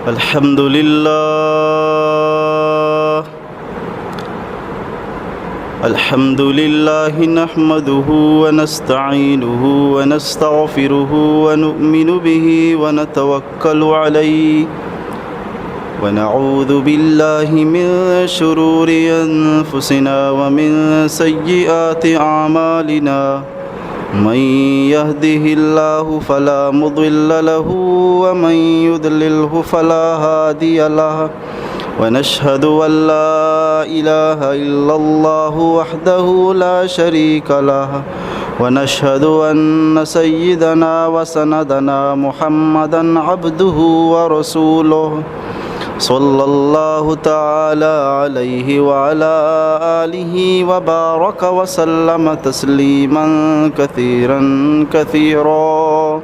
الحمد لله. الحمد لله نحمده ونستعينه ونستغفره ونؤمن به ونتوكل عليه، ونعوذ بالله من شرور أنفسنا ومن سيئات أعمالنا. من يهده الله فلا مضل له، ومن يضلله فلا هادي له. ونشهد أن لا إله إلا الله وحده لا شريك له، ونشهد أن سيدنا وسندنا محمدا عبده ورسوله، صلى الله تعالى عليه وعلى آله وبارك وسلم تسليما كثيرا كثيرا.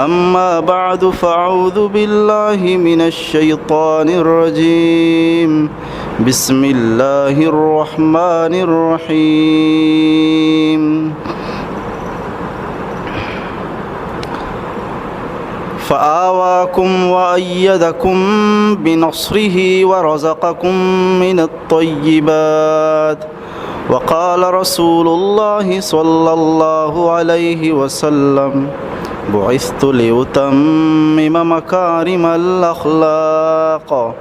أما بعد، فأعوذ بالله من الشيطان الرجيم. بسم الله الرحمن الرحيم. فآواكم وأيدكم بنصره ورزقكم من الطيبات. وقال رسول الله صلى الله عليه وسلم: بعثت لأتمم مكارم الأخلاق.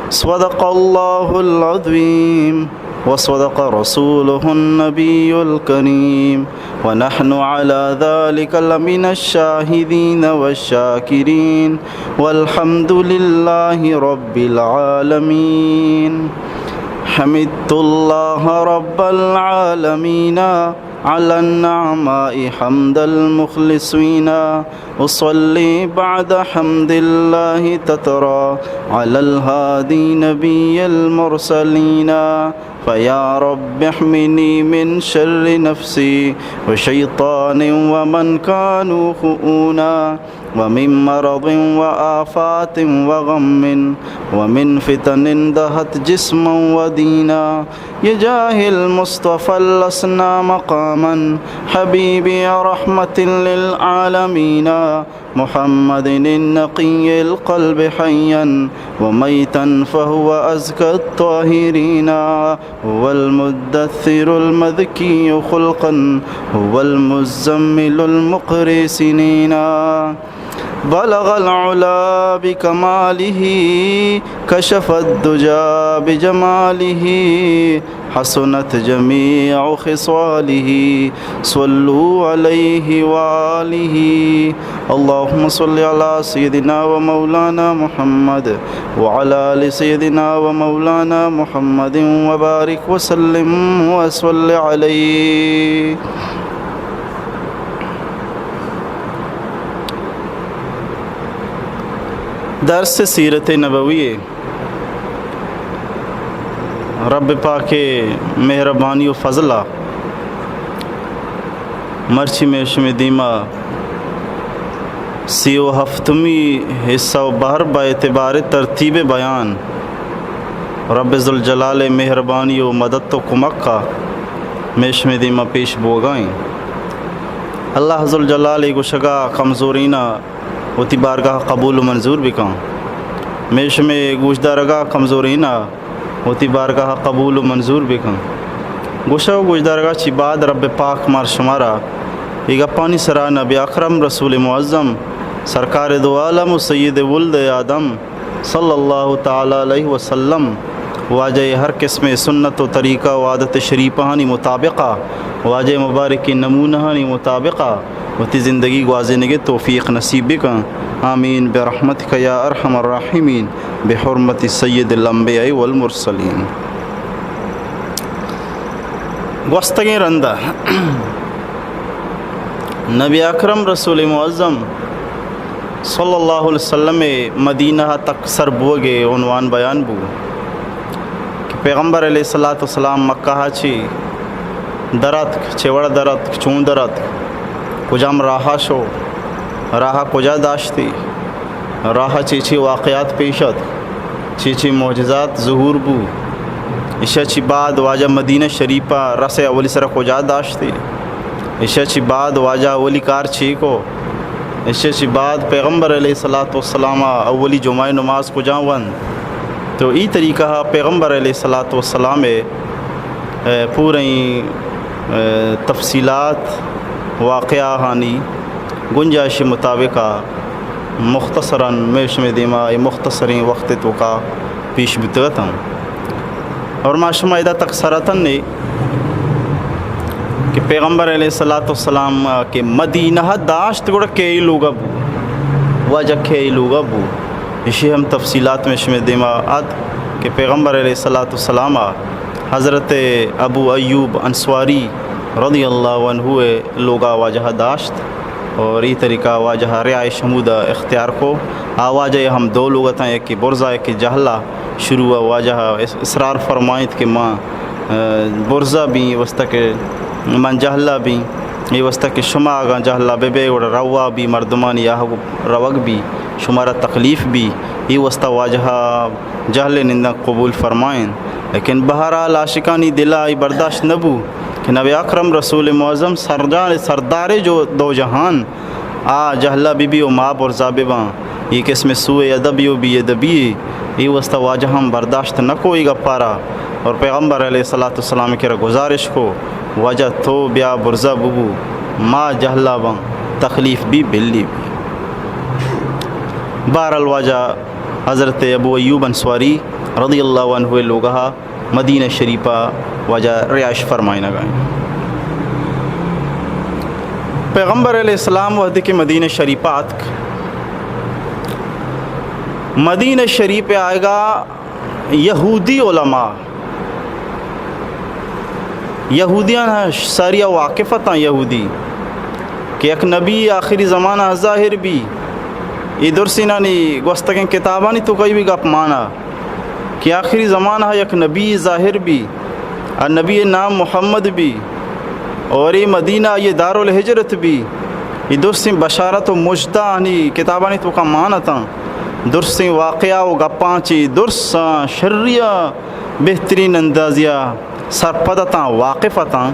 صدق الله العظيم وصدق رسوله النبي الكريم، ونحن على ذلك لمن الشاهدين والشاكرين، والحمد لله رب العالمين. حمدت الله رب العالمين على النعماء حمد المخلصين. أصلي بعد حمد الله تترى على الهادي نبي المرسلين. فيا رب احمني من شر نفسي وشيطان ومن كانوا خؤونا، ومن مرض وآفات وغم، ومن فتن دهت جسما ودينا، بجاه المصطفى لسنا مقاما حبيبي رحمة للعالمين، محمد النقي القلب حيا وميتا فهو أزكى الطاهرين، هو المدثر المذكي خلقا، هو المزمل المقري سنينا. بلغ العلا بكماله، كشف الدجى بجماله، حسنت جميع خصاله، صلوا عليه وآله. اللهم صل على سيدنا ومولانا محمد وعلى آل سيدنا ومولانا محمد وبارك وسلم وصل عليه. درس سیرت نبوی، رب پاک ءِ مہربانی و فضل ءَ مرچی مئے شمئے دیما سی و ہفتمی حصہ و بہر بہ اعتبار ترتیب بیان رب ذوالجلال ءِ مہربانی و مدد و کمک ءَ مئے شمئے دیما پیش بوگا ایں۔ اللہ ذوالجلال ءِ گوشگا کمزورینا وتی بارگاہ قبول و منظور بکن۔ مئے شمئے گوشدارگا کمزورینا وتی بارگاہ قبول و منظور بکن۔ گوشہ و گوشدارگا چی بعد رب پاک مار شمارا اے گپانی سرا نبی اکرم رسول معظم سرکار دو عالم و سید ولد آدم صلی اللہ تعالی علیہ وسلم واجہ ہر قسم سنت و طریقہ و عادت شریفہانی مطابقا، واجہ مبارک نمونہانی مطابقا وتی زندگی گوازینگے توفیق نصیب بکن۔ آمین برحمتک یا ارحم الراحمین، بحرمت سید الانبیاء والمرسلین۔ گوستگیں رندا نبی اکرم رسول معظم صلی اللہ علیہ وسلم مدینہ تک سر بوگے عنوان بیان بو کہ پیغمبر علیہ الصلوۃ والسلام مکہ چی دراتک، چہ وڑ دراتک، چون دراتک، کجام راہا شو، راہا کجا داشتی، راہا چی چی واقعات پیش ات، چی چی معجزات ظہور بو، ایشا چی بعد واجہ مدینہ شریفہ رس اولی سر کجا داشتی، ایشا چی بعد واجہ اولی کار چی کو، ایشی چی بعد پیغمبر علیہ الصلوۃ والسلام ءَ اولی جمعہ ءِ نماز کجا ونت؟ تو ای طریقہ ءَ پیغمبر علیہ الصلوۃ والسلام ءِ، اے، پوریں، اے، تفصیلات واقعہ آنی گنجائش مطابق ءَ مختصراً مئے شمئے دیما اے مختصریں وقت ءِ توکا پیش بوتگ اتاں۔ اور ما شما ادا تک سر اتن نے کہ پیغمبر علیہ الصلوۃ والسلام کہ مدینہ داشت، گڑا کئی لوگا بو، واجہ کئی لوگا بو، ایشی ہم تفصیلات مئے شمئے دیما ات کہ پیغمبر علیہ الصلوۃ والسلام حضرت ابو ایوب انصاری رضی اللہ عنہ ءِ لوگا واجہ داشت اور ای طریقہ واجہ رہائش ہمودا اختیار کو۔ آ واجہ ہم دو لوگ اتاں، یکی برزا، یکی جہلا۔ شروع ءَ واجہ اس-، اصرار فرمائینت کہ ما، اے، برزا بیں، اے واسطہ کہ من جہلا بیں، اے واسطہ کہ شما اگاں جہلا بہ بئے گڑا روا بی، مردمانی آہگ روگ بی، شمارا تکلیف بی، اے واسطہ واجہ جہل ءِ ننداں قبول فرمائینت۔ لیکن بہرحال عاشقانی دلا ای برداشت نہ بو کہ نبی اکرم رسول معظم سرجان سردار جو دو جہان آ جہلا بہ بی و ما برزا بہ باں۔ اے قسم سوء ادبی و بے ادبی، اے واسطہ واجہ ہم برداشت نہ کو اے گپارا اور پیغمبر علیہ الصلوۃ والسلام ءِ کرا گزارش کو، واجہ تو بیا برزا ببو، ما جہلا باں، تکلیف بی بلی بی۔ بہرحال واجہ حضرت ابو ایوب انصاری رضی اللہ عنہ ءِ لوگا مدینہ شریف ءَ واجہ رہائش فرمائینگ ءَ اِنت۔ پیغمبر علیہ السلام وہدے کہ مدینہ شریف ءَ آتک، مدینہ شریف ءَ آیگا یہودی علماء، یہودیاں ساریا واقف اتاں یہودی کہ یک نبی آخری زمانہ ءَ ظاہر بی۔ اے درسینانی گوستگیں کتابانی توکا اے گپ مانا کہ آخری زمانہ ءَ یک نبی ظاہر بی، آ نبی ءِ نام محمد بی، اور اے مدینہ آئی ءِ دارالہجرت بی۔ اے درسیں بشارت و مژدہ آنی کتابانی توکا مان اتاں۔ درسیں واقعہ و گپاں چی درساں شریاں بہترین اندازیا سرپد اتاں، واقف اتاں،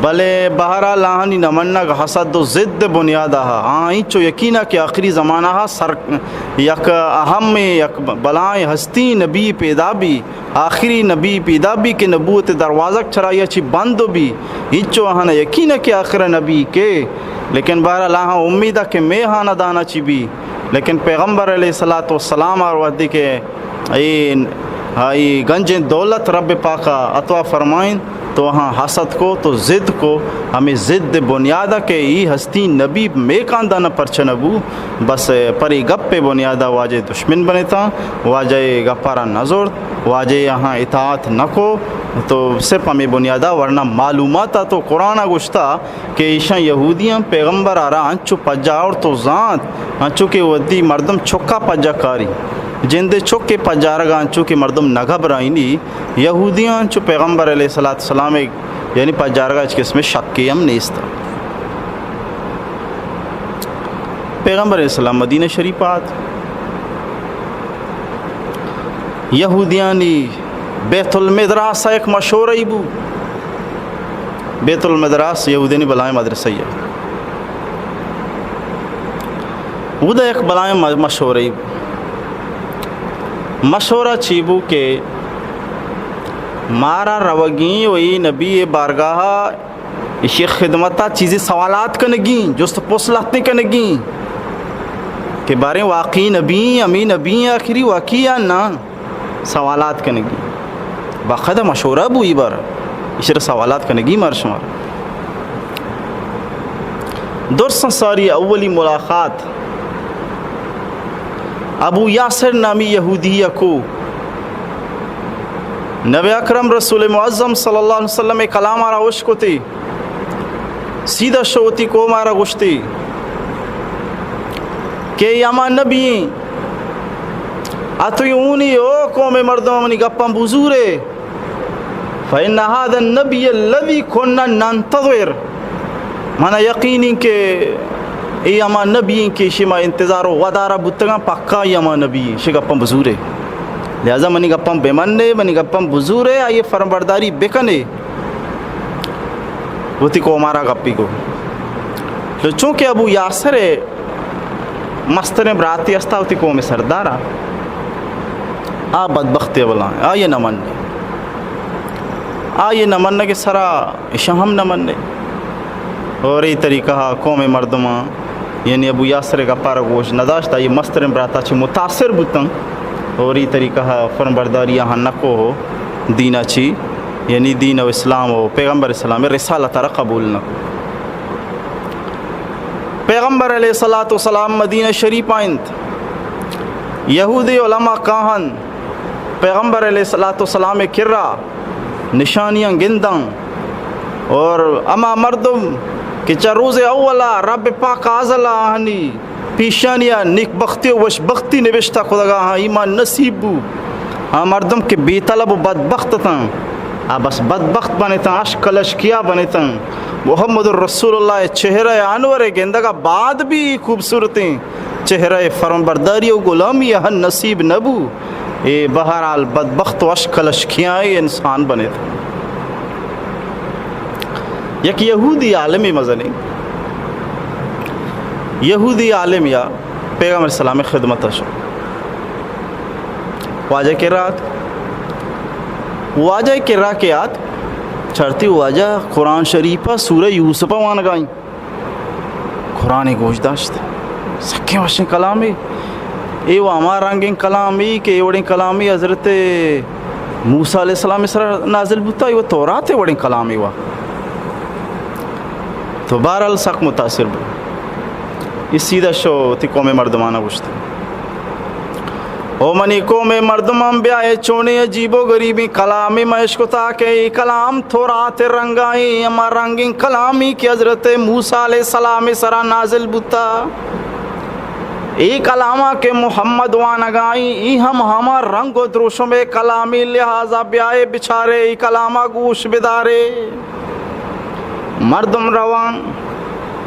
بلے بہرحال آہانی نہ منگ حسد و ضد ءِ بنیاد ءَ۔ آ انچو یقین ءَ کہ آخری زمانہ ءَ سر یک اہمیں، یک بلائیں ہستی نبی پیدا بی، آخری نبی پیدا بی کہ نبوت ءِ دروازگ چرائی ءَ چی بند بی۔ انچو آہاں یقین ءَ کہ آخر نبی کے، لیکن بہرحال آہاں امید ءَ کہ مے ہانا دانا چی بی، لیکن پیغمبر علیہ الصلوۃ والسلام ءَ وہدے کہ اے، آئی گنجیں دولت رب پاک ءَ عطا فرمائینت، تو آہاں حسد کو، تو ضد کو، ہمے ضد ءِ بنیاد ءَ کہ اے ہستی نبی مے کاندان ءَ پرچہ نہ بو، بس پرے گپ ءِ بنیاد ءَ واجہ ءِ دشمن بنتاں، واجہ ءِ گپ ءَ را نہ زرت، واجہ ءِ آہاں اطاعت نہ کو، تو صرف ہمے بنیاد ءَ، ورنہ معلومات ءَ تو قرآن ءَ گوشتا، کہ ایشاں یہودیاں پیغمبر ءَ را انچو پجا آورت و زانت، انچو کہ وتی مردم چکا پجا کاری، جندے چکے پجارگا انچو کہ مردم نہ گھبرائینی۔ یہودیاں انچو پیغمبر علیہ الصلوۃ والسلام ءِ یعنی پجارگا ہچ قسمیں شکے ہم نیست۔ پیغمبر علیہ السلام مدینہ شریف آت۔ یہودیانی بیت المدراس ءَ یک مشورہ ای بو۔ بیت المدراس یہودیانی بلائیں مدرسہ ای۔ اودا یک بلائیں م-، مشورہ ای بو۔ مشورہ چی بو کہ مارا روگی و اے نبی ءِ بارگاہ ءَ ایشی خدمت ءَ چیزے سوالات کنگی، جست پرس لہتیں کنگی کہ باریں واقعی نبی، ہمے نبی آخری واقعی یا نہ، سوالات کنگی۔ باقاعدہ مشورہ بو اے بار، ایشی را سوالات کنگی مار شمار۔ درساں ساری اولی ملاقات ابو یاسر نامی یہودی ءَ کو۔ نبی اکرم رسول معظم صلی اللہ علیہ وسلم ءِ کلام ءَ را اشکتی، سیدھا شو وتی قوم ءَ را گوشتی کہ اے ہما نبی ایں، اتو اونی او قوم ءِ مردم منی گپاں بزورے۔ فإن هذا النبي الذي كنا ننتظر۔ منا یقین ایں کہ اے ہما نبی ایں کہ ایشی ما انتظار و ودارا بوتگاں، پکا اے ہما نبی ایں، ایشی گپاں بزورے۔ لہذا منی گپاں بمنے، منی گپاں بزورے، آئی فرمانبرداری بکنے۔ وتی قوم ءَ را گپی کو۔ تو چونکہ ابو یاسر ءِ مستریں براتے ہستا وتی قوم ءِ سردار ءَ، آ بدبخت ءِ بلاہیں، آئی ءَ نہ منّی، آئی ءِ نہ منّگ ءِ سرا اشاں ہم نہ منّی۔ اور اے طریقہ ءَ قوم ءِ مردماں، یعنی ابو یاسر ءِ گپارا گوش نہ داشت، آئی ءِ مستریں براتا چہ متاثر بوتاں اور اے طریقہ ءَ فرمانبرداری آہاں نہ کو، دین ءَ چی، یعنی دین و اسلام و پیغمبر اسلام ءِ رسالت ءَ را قبول نہ کو۔ پیغمبر علیہ الصلوۃ والسلام مدینہ شریف ءَ انت، یہودی علماء کاہن پیغمبر علیہ الصلوۃ والسلام ءِ کرا نشانیاں گنداں، اور ہما مردم کہ چہ روز اولا رب پاک ازل ءَ آہانی پیشانی ءَ نیک بختی و وش بختی نبشتہ کتگا، آہاں ایمان نصیب بو۔ آ مردم کہ بے طلب و بدبخت اتاں، آ بس بدبخت بنتاں، اشک لشکیا بنتاں۔ محمد رسول اللہ ءِ چہرہ انور ءِ گندگا بعد بھی خوبصورتیں چہرہ ءِ فرمانبرداری و غلامی آہاں نصیب نہ بو۔ اے بہرحال بدبخت و اشک لشکیاں اے انسان بنت۔ یک یہودی عالمے مزنیں، یہودی عالم یا پیغمبر اسلام ءِ خدمت ءَ شو۔ واجہ ءِ کرا آت، واجہ ءِ کرا کہ آت، چارتی واجہ قرآن شریف ءِ سورہ یوسف ءَ وانگائیں۔ قرآن ءَ گوش داشت۔ سکیں وشیں کلامے۔ اے و ہما رنگیں کلامے کہ اے وڑیں کلامے حضرت موسیٰ علیہ السلام ءِ سرا نازل بوتا، اے و تورات ءِ وڑیں کلامے و۔ تو بہرحال سک متاثر بو۔ اے سیدھا شو وتی قوم ءِ مردمانا گوشت۔ او منی قوم ءِ مردماں، بیا اے چونیں عجیب و غریبیں کلامے ما اشکتا کہ اے کلام تورات ءِ رنگا ایں، ہما رنگیں کلامے کہ حضرت موسیٰ علیہ السلام ءِ سرا نازل بوتا۔ اے کلاما کہ محمد وانگا ایں، اے ہم ہما رنگ و دروشم ءِ کلامے، لہذا بیا اے بچارے، اے کلاما گوش بدارے۔ مردم روان،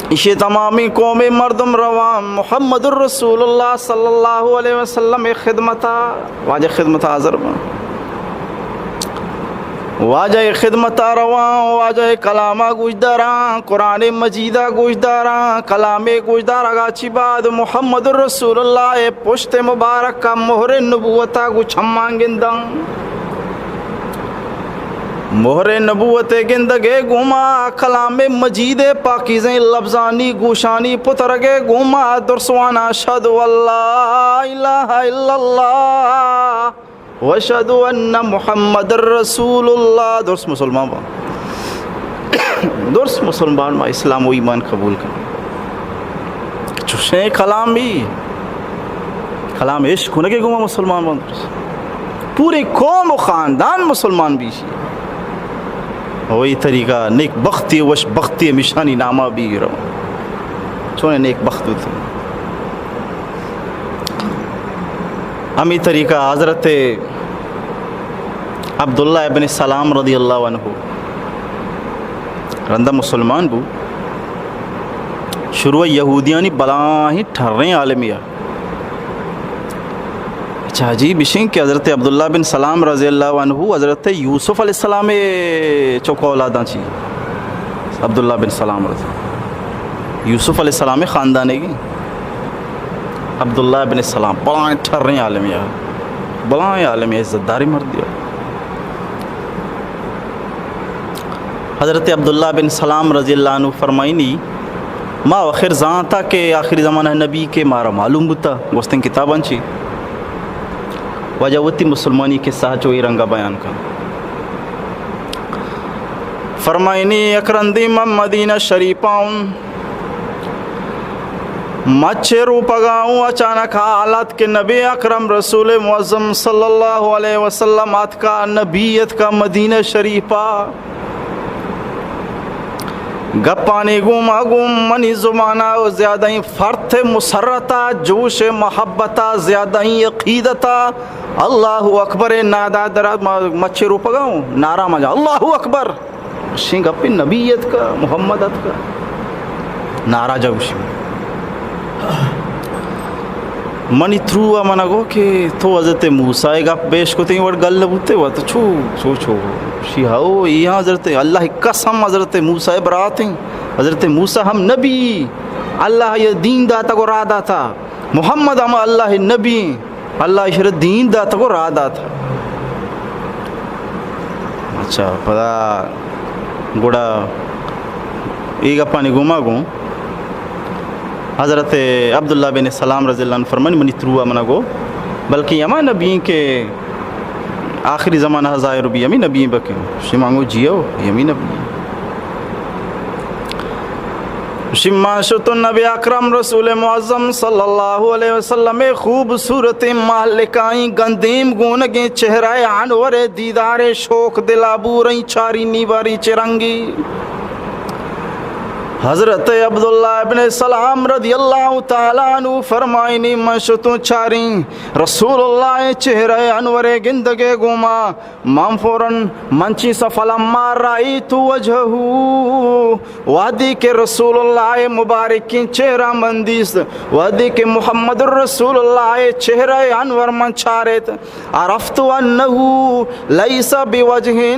ایشی تمامیں قوم ءِ مردم روان محمد رسول اللہ صلی اللہ علیہ وسلم ءِ خدمتا، واجہ ءِ خدمتا حاضر بان۔ واجہ ءِ خدمتا روان، واجہ ءِ کلاما گوش داران، قرآن مجیدا گوش داران، کلام ءِ گوش دارگا چی بعد محمد رسول اللہ ءِ پشت مبارک ءَ مہر نبوت ءَ گوں چماں گنداں۔ مہر نبوت ءِ گندگ ءِ گوما کلام مجید ءِ پاکیزیں لبزانی گوشانی پترگ ءِ گوما درس واناں، اشہد ان لا الہ الا اللہ و اشہد ان محمد رسول اللہ۔ درس مسلمان باں۔ درس مسلمان ما اسلام و ایمان قبول کنیں۔ چوشیں کلام بی، کلام عشق کنگے گوما مسلمان بنت۔ پوری قوم و خاندان مسلمان بیشی۔ وہی طریقہ نیک بختی، وش بختی ہمیشانی نامہ بی رو۔ چونے نیک بخت بوتی۔ ہمی طریقہ حضرت عبداللہ ابن سلام رضی اللہ عنہ رندا مسلمان بو۔ شروع یہودیانی بلاہیں ٹھریں عالمے آ۔ اچھا، عجیب اشیں کہ حضرت عبداللہ بن سلام رضی اللہ عنہ حضرت یوسف علیہ السلام چوک اولاداں چی عبداللہ بن سلام رضی، یوسف علیہ السلام خاندان گی۔ عبداللہ بن سلام بلاہیں ٹھریں عالمے آ، بلاہیں عالمے، عزت داریں مردے آ۔ حضرت عبداللہ بن سلام رضی اللہ عنہ فرمائنی، ما آخر زانتا کہ آخری زمانہ نبی کہ مارا معلوم بوتا، گوستیں کتاباں چی۔ واجہ وتی مسلمانی قصہ چو اے رنگا بیان کن۔ فرمائنی، یک رندی من مدینہ شریفا اوں، مچے روپگا اوں، اچانک حال ات کہ نبی اکرم رسول معظم صلی اللہ علیہ وسلم اتکا، نبی اتکا مدینہ شریفا۔ گپانی گوما گوں منی زبانا زیادہیں فرط مسرتا، جوش محبتا، زیادہیں عقیدتا، اللہ اکبر نادا درا، ما مچے روپگا اوں، نعرہ مجا، اللہ اکبر۔ شیں گپے، نبی اتکا، محمد اتکا۔ نعرہ جا گوشی۔ منی ترو ء من ء گو کہ تو حضرت موسیٰ ء گپ بیش کتیں وڑ گل بوتے و تو چو، چو، چو۔ شی ہو، یہ حضرت، اللہ قسم حضرت موسیٰ ء براتیں۔ حضرت موسیٰ ہم نبی۔ اللہ ءَ دین داتگ و راہ داتا۔ محمد ہم اللہ ءِ نبی ایں۔ اللہ ایشرا دین داتگ و راہ داتا۔ اچھا، پدا گڑا اے گپانی گوما گوں حضرت عبداللہ بن سلام رضی اللہ عنہ فرمانی، منی تروا منا گو، بلکہ ہما نبی ایں کہ آخری زمانہ ءَ ظاہر بی، ہمے نبی ایں بکن؟ شما گو جی ہو، ہمے نبی ایں۔ شما شتو نبی اکرم رسول معظم صلی اللہ علیہ وسلم ءِ خوبصورتیں مہلکائیں گندیم گونگیں چہرہ انور ءِ دیدار ءِ شوق دلا بورئیں چارینی باریں چہ رنگی۔ حضرت عبداللہ ابن سلام رضی اللہ تعالی عنہ فرمائنی، من شتوں چاریں رسول اللہ ءِ چہرہ انور ءِ گندگ ءِ گوما من فوراً من چیسا، فلما رأیت وجهه، وہدے کہ رسول اللہ ءِ مبارکیں چہرہ من دیست، وہدے کہ محمد رسول اللہ ءِ چہرہ انور من چاریت، عرفت أنه ليس بوجه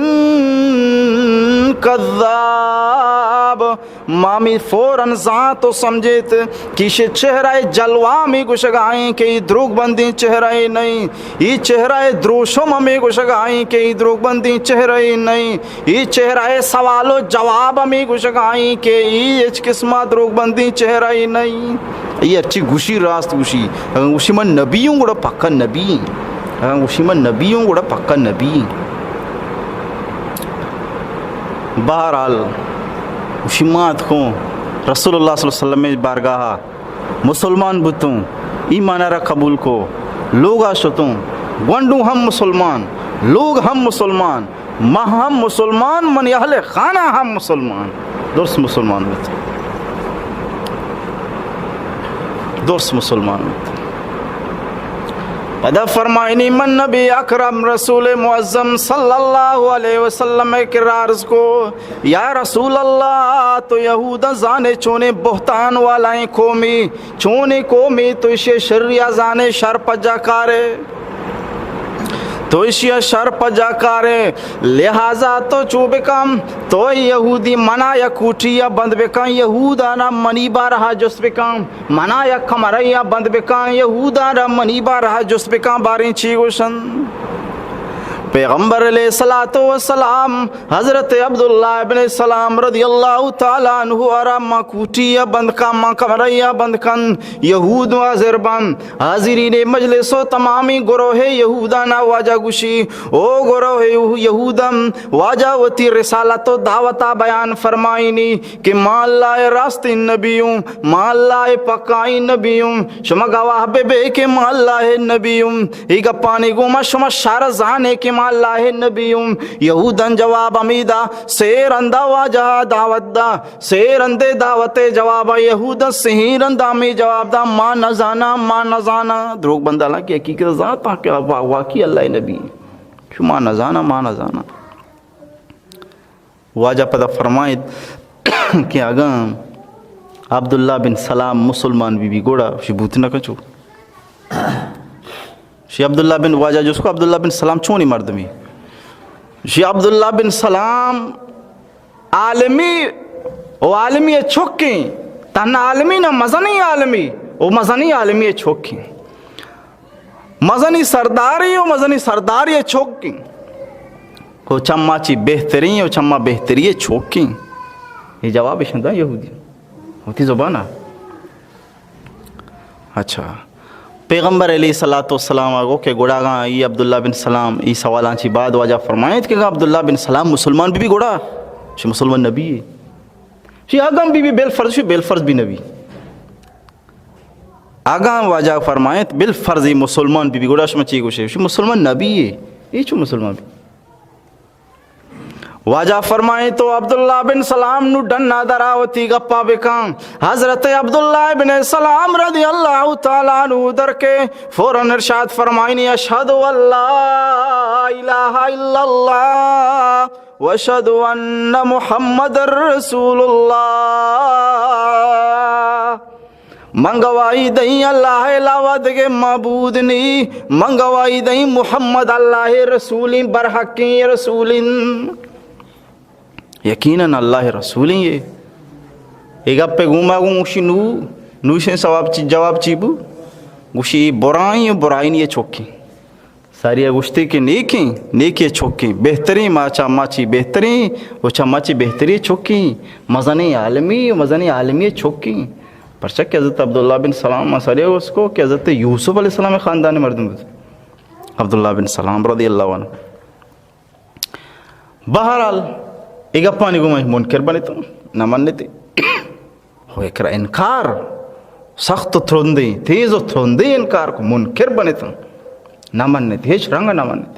كذاب۔ ما ہمے فوراً زانت و سمجھت کہ ایشی چہرہ ءِ جلوہ ہمے گوشگا ایں کہ اے دروگ بندیں چہرہ ءِ نئیں، اے چہرہ ءِ دروشم ہمے گوشگا ایں کہ اے دروگ بندیں چہرہ ءِ نئیں، اے چہرہ ءِ سوال و جواب ہمے گوشگا ایں کہ اے ہچ قسما دروگ بندیں چہرہ ءِ نئیں۔ اے ہرچی گوشی راست گوشی۔ اگاں گوشی من نبی اوں گڑا پکا نبی ایں۔ اگاں گوشی من نبی اوں گڑا پکا نبی ایں۔ بہرحال، گوشی ما اتکوں رسول اللہ صلی اللہ علیہ وسلم ءِ بارگاہ ءَ، مسلمان بوتوں، ایمان ءَ را قبول کو، لوگا شتوں، گونڈو ہم مسلمان، لوگ ہم مسلمان، ما ہم مسلمان، منی اہل خانہ ہم مسلمان۔ درست مسلمان بوتوں۔ درست مسلمان بوتوں۔ پدا فرمائنی، من نبی اکرم رسول معظم صلی اللہ علیہ وسلم ءِ کرا عرض کو، یا رسول اللہ، تو یہوداں زانے چونیں بہتان والائیں قومی، چونیں قومی، تو ایشی شریا زانے، شر پجا کارے۔ تو ایشیا شر پجا کارے، لہذا تو چو بکن، تو یہودی منا یا کوٹیا بند بکن، یہودانا منی بارہا جست بکن، منا یا کمریا بند بکن، یہودانا منی بارہا جست بکن، باریں چی گوشن۔ پیغمبر علیہ الصلوۃ والسلام حضرت عبداللہ ابن سلام رضی اللہ تعالی عنہ ءَ را ما کوٹی ءَ بند کن، ما کمرہ ءَ بند کن، یہود حاضر بن، حاضرین مجلس و تمامی گروہ یہودانا واجہ گوشی، او گروہ یہودم، واجہ وتی رسالت و دعوتا بیان فرمائینی کہ ما اللہ ءِ راستیں نبی اوں، ما اللہ ءِ پکائیں نبی اوں، شما گواہ بہ بے کہ ما اللہ ءِ نبی اوں۔ اے گپانی گوما شما شر زانے کہ ما اللہ ءِ نبی اوں۔ یہوداں جواب ہمے دا، سے رندا واجہ ءَ دعوت دا، سے رندے دعوت ءِ جوابا یہوداں سہیں رندا ہمے جواب دا، ما نزاناں، ما نزاناں۔ دروگ بنداں، حالانکہ حقیقت زانتاں کہ وا-، واقعی اللہ ءِ نبی۔ شما نزاناں، ما نزاناں۔ واجہ پدا فرمائیت کہ اگاں عبداللہ بن سلام مسلمان بی بی گڑا شی بوت نہ کچو۔ شی عبداللہ بن، واجہ جست کو عبداللہ بن سلام چونی مردمی؟ شی عبداللہ بن سلام عالمی و عالمی چکیں، تہنا عالمی نہ مزنی عالمی و مزنی عالمی چکیں۔ مزنی سرداری و مزنی سرداری چکیں۔ و چما چی بہترین و چما بہتری چوکیں۔ اے جواب اشان دا یہودی وتی زبانا۔ اچھا۔ پیغمبر علیہ الصلوۃ والسلام آ گو کہ گڑا اگاں ای عبداللہ بن سلام ای سوالاں چی بعد واجہ فرمائیت کہ اگاں عبداللہ بن سلام مسلمان بی بی گڑا چی مسلمان نبی ہے؟ چی اگاں بی بی بالفرض، چی بالفرض بی نبی۔ اگاں واجہ فرمائیت بالفرض ای مسلمان بی بی گڑا شما چی گوشے؟ چی مسلمان نبی ہے۔ ای چو مسلمان بی؟ واجہ فرمائیت تو عبداللہ بن سلام نو ڈنا درا وتی گپا بکن۔ حضرت عبداللہ بن سلام رضی اللہ تعالی عنہ در کے فوراً ارشاد فرمائنی، اشہد ان لا الہ الا اللہ واشہد ان محمد رسول اللہ۔ من گواہی دئیں اللہ ءِ علاوہ دگہ معبود نی۔ من گواہی دئیں محمد اللہ ءِ رسولیں، برحقیں رسولیں۔ یقیناً اللہ ءِ رسولیں یہ۔ اے گپ ءَ گوما گوں گوشی، نو، نوشیں ثواب چی، جواب چی بو؟ گوشی، اے برائیں و برائیں اے چکیں۔ ساری ءَ گوشتے کہ نیکیں، نیکی ءِ چکیں، بہتریں، ما چہ ما چی بہتریں و چہ ما چی بہتریں چکیں، مزنیں عالمی و مزنیں عالمی ءِ چکیں۔ پرچا کہ حضرت عبداللہ بن سلام، ما ساری ءَ گوشت کو کہ حضرت یوسف علیہ السلام ءِ خاندان ءِ مردم بوت۔ عبداللہ بن سلام رضی اللہ عنہ۔ بہرحال، اے گپانی گوما منکر بنت، نہ منت۔ ہو، اقرا-، انکار سخت و ترندیں، تیز و ترندیں انکار کو، منکر بنت، نہ منت، ہچ رنگ نہ منت۔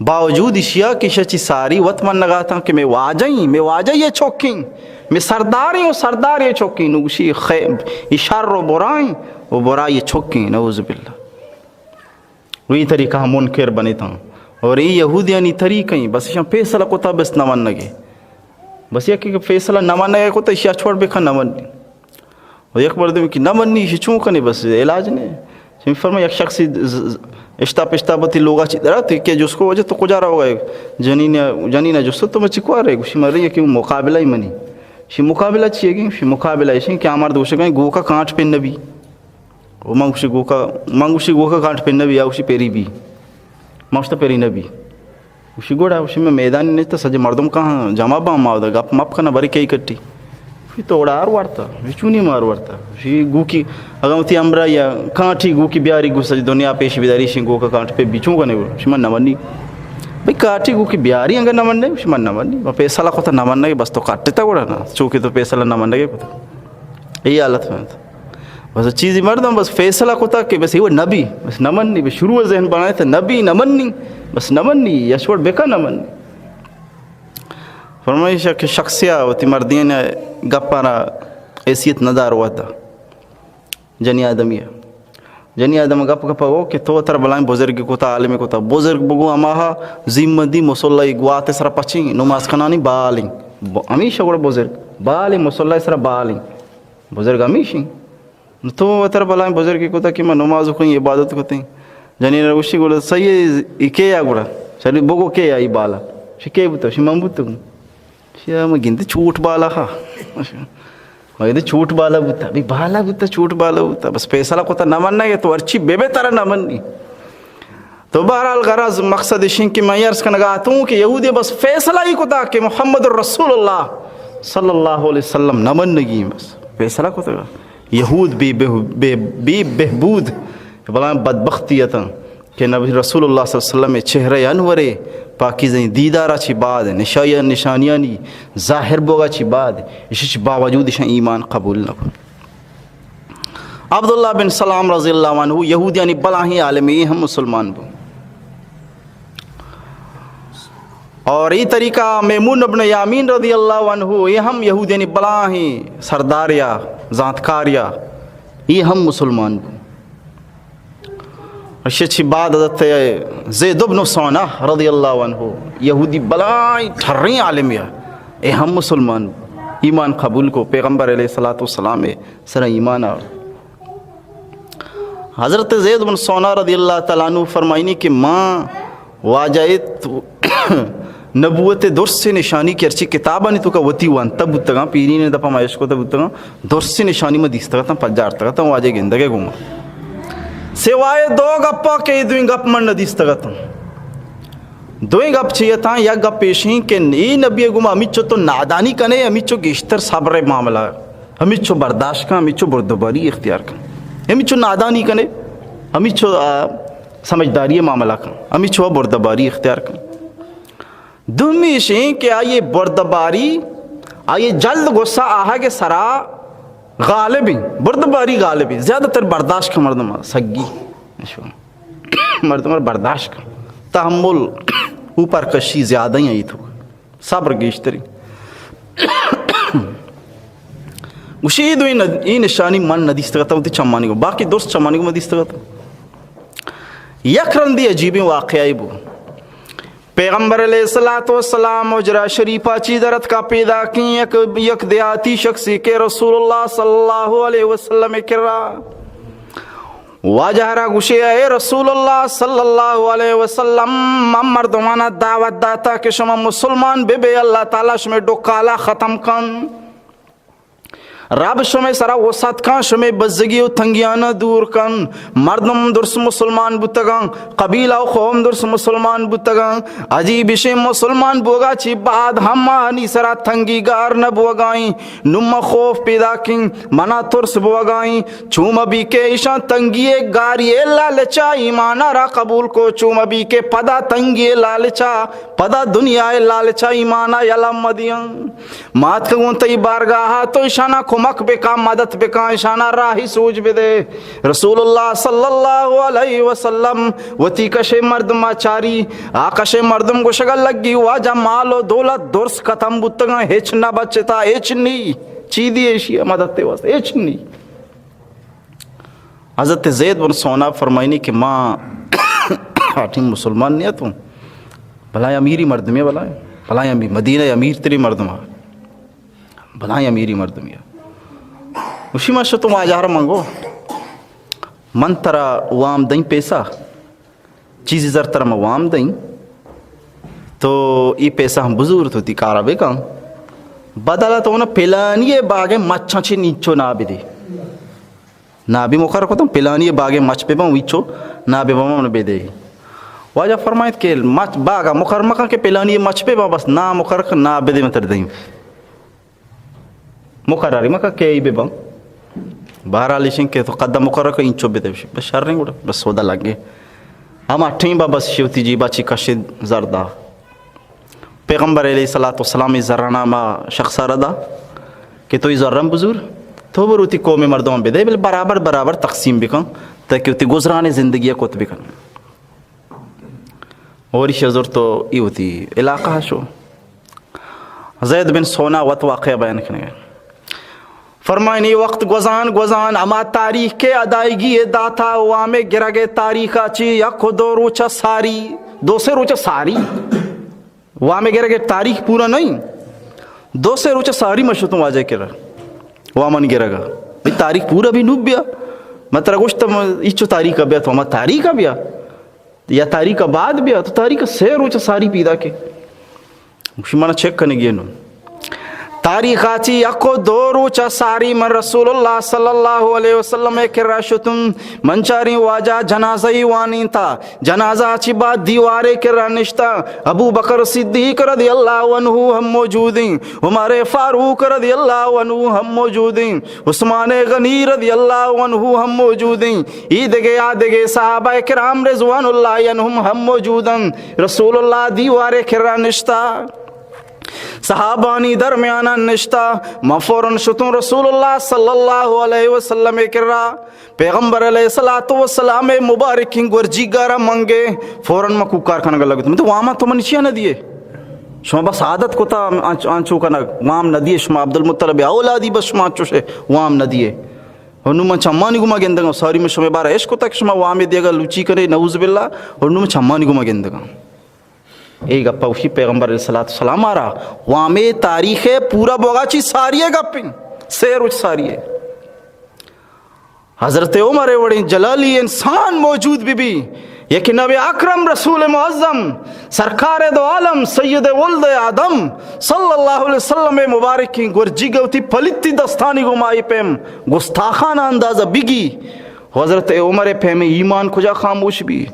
باوجود اشیا کہ ایشی چی ساری وت منگا اتاں کہ مئے واجہ ایں، مئے واجہ اے چکیں، مئے سرداریں و سردار اے چکیں، نو گوشی خیر، اے شر و برائیں و برائی چکیں، نعوذ باللہ۔ و اے طریقہ ہم منکر بنتاں۔ اور اے یہودیانی طریقہ ایں، بس ایشاں فیصلہ کتا بس نہ منگے۔ بس یکے کہ فیصلہ نہ منگے کتا، ایشی اچ وڑ بکن نہ منی۔ و یک مردم کہ نہ منی، ایشی چون کنے، بس علاج نے۔ چمی فرما یک شخصی ز-، ز-، اشتاپ اشتاپ وتی لوگا چی درات، کہ جس کو وجہ تو کجا روگا ئے؟ جنین، جنین جست تو مچی کوارے؟ گوشی من رہی کہ مقابلہ ہی منی۔ شی مقابلہ چی ہے؟ شی مقابلہ ایشی کہ آ مرد گوشگا گوکا کانٹ پہ نبی۔ و من گوشی گوکا، من گوشی گوکا کانٹ پہ نبی، آ گوشی پیری بی۔ من گوشتا پیری نبی۔ گوشی گوڑا، گوشی من میدانی نشتا، سجے مردم کہاں جمع باں، ما اودا گپ مپ کنا، بری کئی کٹی۔ گوشی تو گوڑا آر وارتا؟ گوشی چونی مار وارتا؟ گوشی گوکی، اگاں وتی امرا یا کانٹی گوکی بیاری، گوشی سجے دنیا پیش بداری، شی گوکا کانٹ پہ بی، چون کنے؟ گوشی من نمنی۔ بھئی کانٹی گوکی بیاری، اگر نمنے؟ گوشی من نمنی۔ من فیصلہ کتا نمنگے، بس تو کٹتا گوڑا نا، چونکہ تو فیصلہ نمنگے کتا۔ اے حالت میں۔ بس چیزی مردم بس فیصلہ کتا کہ بس ایوہ نبی، بس نمنی، بس شروع ذہن بنائے تھا نبی نمنی، بس نمنی، یش وڑ بکا نمنی۔ فرمائش کہ شخصیا وتی مردین گپانا حیثیت ندار ودا۔ جنی آدمی ہے۔ جنی آدم گپ گپ گو کہ تو تر بلائیں بزرگ کتا، عالم کتا۔ بزرگ بگو ہماہا زیمدی مصلی گوات سر پچیں، نماز کنانی بالیں۔ ب-، ہمیشہ گوڑا بزرگ بالیں، مصلی سر بالیں۔ بزرگ ہمیشیں۔ نو تو وتر بلائیں بزرگے کتا کہ من نماز کتیں، عبادت کتیں۔ جنین گوشی گڑا صحیح ہے، ای کے یا گڑا؟ شری بگو کے یا ای بالا؟ شی کے بوتا؟ شی من بوتگوں۔ شی من گندے چوٹ بالا ہا۔ من گندے چوٹ بالا بوتا، بی بالا بوتا، چوٹ بالا بوتا۔ بس فیصلہ کتا نہ منگے تو ہرچی بے بے ترا نہ منی۔ تو بہرحال غرض مقصد اشیں کہ من عرض کنگا اتوں کہ یہودی بس فیصلہ ہی کتا کہ محمد رسول اللہ صلی اللہ علیہ وسلم نہ منگی، بس فیصلہ کتگا۔ یہود بے بہ-، بے، بے بہبود، بلائیں بدبختی اتاں کہ نبی رسول اللہ صلی اللہ علیہ وسلم چہرہ انور پاکیزیں دیدارا چی بعد، نشائی، نشانیانی ظاہر بوگا چی بعد، اشی باوجود اشاں ایمان قبول نہ کت۔ عبداللہ بن سلام رضی اللہ عنہ یہودیانی بلاہیں عالمے، اے ہم مسلمان بو۔ اور اے طریقہ میمون ابن یامین رضی اللہ عنہ، اے ہم یہودیانی بلاہیں سرداریا، زانتکاریا، اے ہم مسلمان بو۔ اشی چی بعد حضرت زید ابن سونہ رضی اللہ عنہ، یہودی بلاہیں ٹھریں عالمیا، اے ہم مسلمان بو۔ ایمان قبول کو، پیغمبر علیہ الصلوۃ والسلام سر ایمان آ۔ حضرت زید بن سونا رضی اللہ تعالی عنہ فرمائنی کہ ما واجہ ات نبوت درست نشانی کہ ہرچی کتابانی توکا وتی وانتا بوتگاں، پیرین دپا ما اشکتا بوتگاں، درست نشانی ما دیستگتاں، پجارتگتاں، واجہ گندگے گوما۔ سوائے دو گپا کہ دوئیں گپ من ندیستگتاں۔ دوئیں گپ چی اتاں، یک گپ ایشیں کہ اے نبی گوما ہمیچو تو نادانی کنے، ہمیچو گیشتر صبر معاملہ ہمیچو برداشت کن، ہمیچو بردباری اختیار کن۔ ہمیچو نادانی کنے، ہمیچو، آ، سمجھداری معاملہ کن، ہمیچو بردباری اختیار کن۔ دومی ایشیں کہ آئی بردباری، آئی جلد غصہ آہگ سرا غالب ہیں، بردباری غالب ہیں، زیادہ تر برداشت کن مردم سگی، مردم برداشت کن، تحمل اوپر کشی زیادہ ہیں، یہ تو صبر گیشتری۔ گوشی، اے دوئیں ن-، اے نشانی من ندیستگتاں وتی چمانی گو، باقی درست چمانی گو من دیستگتاں۔ یک رندی عجیبیں واقعہ بو۔ پیغمبر علیہ الصلوۃ والسلام حجرہ شریفہ چی درت کا پیدا کی یک، یک دیہاتی شخصی کہ رسول اللہ صلی اللہ علیہ وسلم کرا واجہ را گوشے، اے رسول اللہ صلی اللہ علیہ وسلم، من مردمانا دعوت داتا کہ شما مسلمان ببے، اللہ تعالی شمے ڈکالا ختم کن۔ رب شمئے سرا وسعت کن، شمئے بزگی و تنگیانا دور کن۔ مردم درست مسلمان بوتگاں، قبیلہ و قوم درست مسلمان بوتگاں۔ عجیب اشیں، مسلمان بوگا چی بعد ہم آنی سرا تنگی گار نہ بوگائیں۔ نوں ما خوف پیداکیں، منا ترس بوگائیں۔ چو مہ بی کہ ایشاں تنگی ء گاری ء لالچا ایمانا را قبول کو، چو مہ بی کہ پدا تنگی ء لالچا، پدا دنیا ء لالچا ایمانا یلہ مہ دیاں۔ ما اتکگوں تئی بارگاہا، تو ایشانا کمک بکاں، مدد بکاں، ایشانا راہی سوج بدے۔ رسول اللہ صلی اللہ علیہ وسلم وتی کشے مردما چاری، آ کشے مردم گوشگا لگی، واجہ مال و دولت درس ختم بوتگاں، ہچ نہ بچتا، ہچ نی۔ چی دی ایشی ء مدد ء واسطہ؟ ہچ نی۔ حضرت زید بن سونا فرمائنی کہ ما ہاٹیں مسلمان نیتوں، بلائیں امیری مردمے، بلائیں، بلائیں امیر، مدینہ امیر تری مردم، بلائیں امیری مردمے۔ اشی ما شتوں واجہ را منگو، من ترا وام دئیں پیسہ، چیزی زر ترا ما وام دئیں، تو ای پیسہ ہم بزور، تو تی کارا بکن۔ بدلا تو نا پلانی باغ مچاں چی نیچو نا بدے۔ نا بی مقرر کتم، پلانی باغ مچ ببن، ویچو نا ببن، من بدے۔ واجہ فرمائیت کہ مچ باغ مقرر مکن کہ پلانی مچ ببن، بس نا مقرر کن، نا بدے من تر دئیں۔ مقرری مکن کہ ای ببن۔ بہرحال ایشیں کہ تو قدم مقرر کن، اینچو بدے، بس شریں گڑا، بس سودا لگے۔ ہما ٹیم با بس شی وتی جیبا چی کشی زردا۔ پیغمبر علیہ الصلوۃ والسلام ای زرانا ہما شخصا را دا کہ تو ای زرم بزور، تو برو تی قوم مردم بدے، بل برابر برابر تقسیم بکن، تاکہ وتی گزران زندگی کت بکن۔ اور ایشی زرت و ای وتی علاقہ شو۔ زید بن سونا وت واقعہ بیان کنگے۔ فرمائنی وقت گوزان گوزان ہما تاریخ کے ادائیگی داتا وامے گرگے تاریخا چی یک و دو روچا ساری، دو سے روچا ساری۔ وامے گرگے تاریخ پورا نہیں۔ دو سے روچا ساری مشتوں واجہ کرا۔ وامن گرگا۔ بھئی تاریخ پورا بھی نوب بیا۔ میں ترا گوشت ایچو تاریخ بیا تو ہما تاریخ بیا۔ یا تاریخ ء بعد بیا، تو تاریخ ء سے روچ ء ساری پیدا کے۔ گوشی، من چیک کنگی نوں۔ تاریخ ء چی یک و دو روچ ء ساری من رسول اللہ صلی اللہ علیہ وسلم ء کرا شتم۔ من چاریں واجہ جنازہ ای وانینتا۔ جنازہ ء چی بعد دیوارے کرا نشتا۔ ابو بکر صدیق رضی اللہ عنہ ہم موجود ہیں۔ عمر فاروق رضی اللہ عنہ ہم موجود ہیں۔ عثمان غنی رضی اللہ عنہ ہم موجود ہیں۔ ای دگہ آ دگہ صحابہ کرام رضوان اللہ عنہم ہم موجود انت۔ رسول اللہ دیوارے کرا نشتا، صحابانی درمیانا نشتا۔ ما فوراً شتوں رسول اللہ صلی اللہ علیہ وسلم کرا۔ پیغمبر علیہ الصلوۃ والسلام مبارکیں گورجیگارا منگے۔ فوراً ما کوکار کنگا لگتوں۔ من تو واما تو من چیا نہ دیے؟ شما بس عادت کتا انچ-، انچو کنگ، وام نہ دیے۔ شما عبدالمطلب اولادی، بس شما انچوشے وام نہ دیے۔ و نوں من چمانی گوما گندگاں، ساری من شمئے بارا اش کتا کہ شما وامے دیگا لوچی کنے، نعوذ باللہ، و نوں من چمانی گوما گندگاں۔ اے گپا گوشی پیغمبر علیہ الصلوۃ والسلام آرا، وامے تاریخ پورا بوگا چی ساری گپیں، سے روچ ساری۔ حضرت عمر وڑیں جلالی انسان موجود بی بی، یکے نبی اکرم رسول معظم سرکار دو عالم سید ولد آدم صلی اللہ علیہ وسلم مبارکیں گورجیگ وتی پلیتی دستانی گوما اے پیم گستاخانہ اندازہ بگی۔ حضرت عمر پیم ایمان کجا خاموش بی؟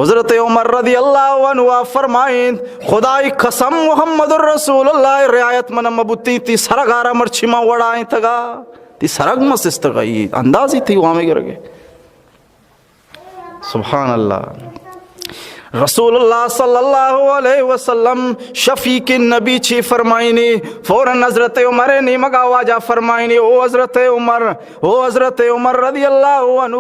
حضرت عمر رضی اللہ عنہ فرمائیں، خدائی قسم محمد رسول اللہ رعایت من مبوتیں، تی سرگارا مرچی من وڑائیں تگا، تی سرگ من سستگا، اے اندازی تی وامے گرگے۔ سبحان اللہ۔ رسول اللہ صلی اللہ علیہ وسلم شفیق نبی چی فرمائنی؟ فوراً حضرت عمر نیمگا واجہ فرمائنی، او حضرت عمر، او حضرت عمر رضی اللہ عنہ،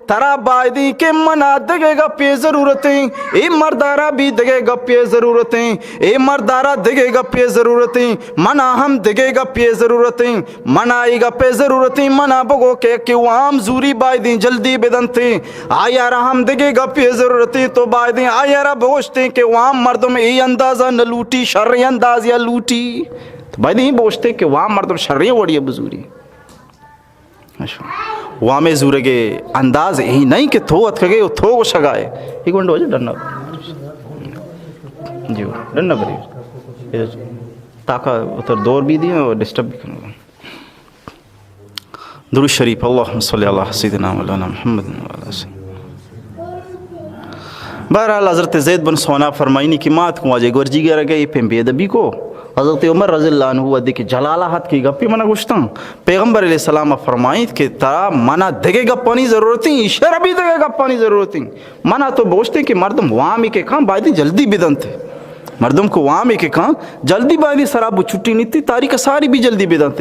ترا بایدیں کہ منا دگہ گپے ضرورتیں، اے مردارا بھی دگہ گپے ضرورتیں، اے مردارا دگہ گپے ضرورتیں، منا ہم دگہ گپے ضرورتیں۔ منا اے گپے ضرورتیں، منا بگو کہ، کہ وام زوری بایدیں جلدی بدنتیں۔ آیارا ہم دگہ گپے ضرورتیں، تو بایدیں آیارا بگوشتیں کہ وام مردم اے اندازہ نہ لوٹی، شریں اندازیا لوٹی۔ تو بایدیں بگوشتیں کہ وام مردم شریں وڑی بزوری۔ وامے زورگے انداز اے نہیں کہ تو اتکگے و تو گوشگائے۔ اے گونڈو جا ڈنا۔ جی، ڈنا بری۔ تاکہ اتر دور بھی دی اور ڈسٹرب بھی کروں۔ درود شریف، اللهم صل علی سیدنا مولانا محمد و علی سیدنا۔ بہرحال، حضرت زید بن سونا فرمائنی کہ ما اتکوں واجہ گورجیگا رگے، اے پیم بے ادبی کو۔ حضرت عمر رضی اللہ عنہ وہدے کہ جلالہ ات کہ گپی منا گوشتاں، پیغمبر علیہ السلام فرمائیت کہ ترا منا دگہ گپانی ضرورت ایں، ایشرا بھی دگہ گپانی ضرورت ایں۔ منا تو بگوشتے کہ مردم وامی کہ کاں بایدیں جلدی بدنت۔ مردم کو وامی کہ کاں جلدی بایدیں سرا بچٹی نیتی، تاریخ ساری بھی جلدی بدنت۔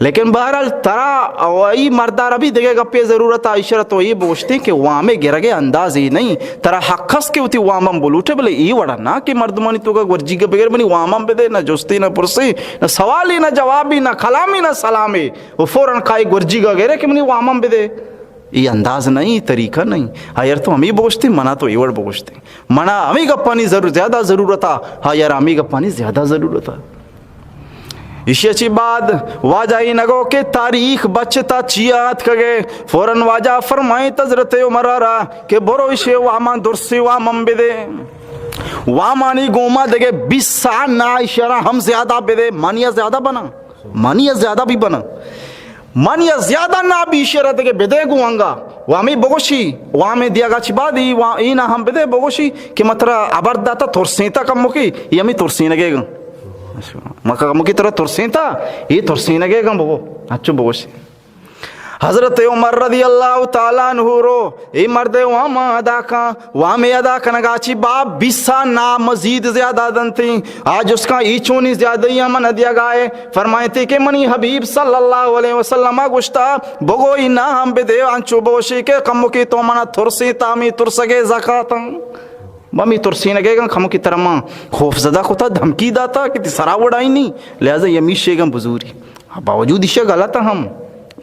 لیکن بہرحال ترا او ای مردارا بھی دگہ گپے ضرورت آ، ایشرا تو اے بگوشتے کہ وامے گرگے اندازے نہیں۔ ترا حق است کہ وتی وامم بلوٹے، بلے اے وڑا نہ کہ مردمانی توکا گورجیگا بغیر منی وامم بدے، نہ جستے نہ پرسے، نہ سوالے نہ جوابے، نہ کلامے نہ سلامے، و فوراً کائے گورجیگا گرے کہ منی وامم بدے۔ اے انداز نہیں، طریقہ نہیں۔ آ یار تو ہمیں بگوشتے، منا تو اے وڑ بگوشتے۔ منا ہمیں گپانی ضرور-، زیادہ ضرورت آ، ہا یار ہمیں گپانی زیادہ ضرورت آ۔ ایشی چی بعد واجہ ای نگو کہ تاریخ بچتا چیا اتکگے، فوراً واجہ فرمائیت حضرت عمر را کہ برو ایشی وامان درسی وامم بدے۔ وامانی گوما دگہ بیست سال نہ ایشرا ہم زیادہ بدے، منیا زیادہ بنا۔ منی ء زیادہ بی بناں، منی ء زیادہ نہ بی، ایشی ء را دگہ بدے گوں انگا۔ و ہمے بگوشی، و ہمے دیگا چی بعد ای وا-، ای نہ ہم بدے بگوشی کہ من ترا ہبر داتا ترسینتا کموکی، ای ہمے ترسینگے گاں۔ من کموکی ترا ترسینتا، ای ترسینگے گاں بگو، انچو بگوشی۔ حضرت عمر رضی اللہ تعالی عنہ رو اے مردے واما ادا کن، وامے ادا کنگا چی باب بیسا نا مزید زیادہ دنتیں۔ آ جست کن ای چونی زیادہی من دیگائے؟ فرمائیتی کہ منی حبیب صلی اللہ علیہ وسلم گوشتا، بگو ای نا ہم بدے، انچو بوشی کہ کمکی تو منا ترسی تامی ترسگے زکاتاں۔ بمی ترسینگے گن کمکی ترما خوف زدہ کتا، دھمکی داتا کہ تی سرا وڑائی نی، لہذا یمی شیگن بزوری۔ باوجود ایشی غلط ہم،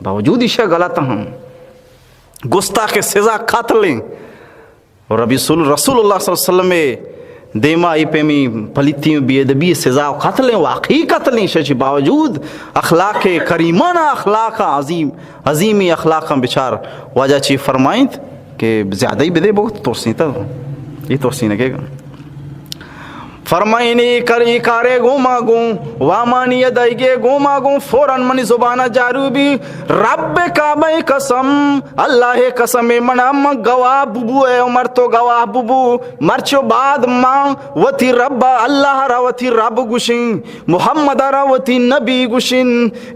باوجود ایشی غلط ہم۔ گستاخ سزا قتل ایں۔ اور ربی رسول، رسول اللہ صلی اللہ علیہ وسلم دیما اے پیمی پلیتی و بے ادبی سزا و قتل ایں، واقعی قتل ایں۔ شچی باوجود اخلاق کریمانہ، اخلاق عظیم، عظیمی اخلاقاں بچار۔ واجہ چی فرمائنت کہ زیادہ ہی بدے بگو ترسینتا، یہ ترسینگے گا۔ فرمائنی کر ای کارے گوما گوں، وامانی ادائیگے گوما گوں، فوراً منی زبانا جارو بی، رب کعبہ قسم، اللہ قسم، منا من گواہ ببو، اے عمر تو گواہ ببو، مرچو بعد ما وتی رب، اللہ را وتی رب گوشیں، محمد را وتی نبی گوشیں،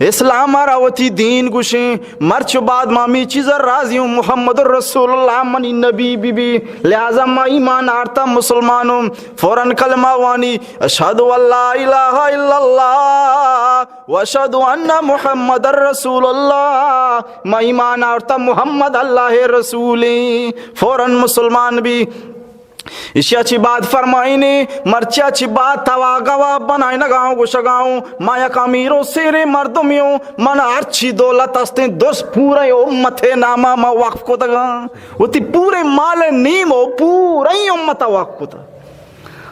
اسلام را وتی دین گوشیں، مرچ بعد ما ہمے چیز ء راضی اوں، محمد رسول اللہ منی نبی بی بی، لہذا ما ایمان آرتا مسلمان اوں۔ فوراً کلمہ وانی، اشہد ان لا الہ الا اللہ و اشہد ان محمد رسول اللہ، ما ایمان آرتا محمد اللہ رسولیں۔ فوراً مسلمان بی۔ ایشی ء چی بعد فرمائینے، مرچی ء چی بعد توا گواہ بنائینگا اوں، گوشگا اوں، ما یک امیر و سیریں مردمی اوں، من ہرچی دولت استیں، درست پورے امت ء ناما ما وقف کتگاں، وتی پورے مال ء نیم و پورے امت ء وقف کتگ۔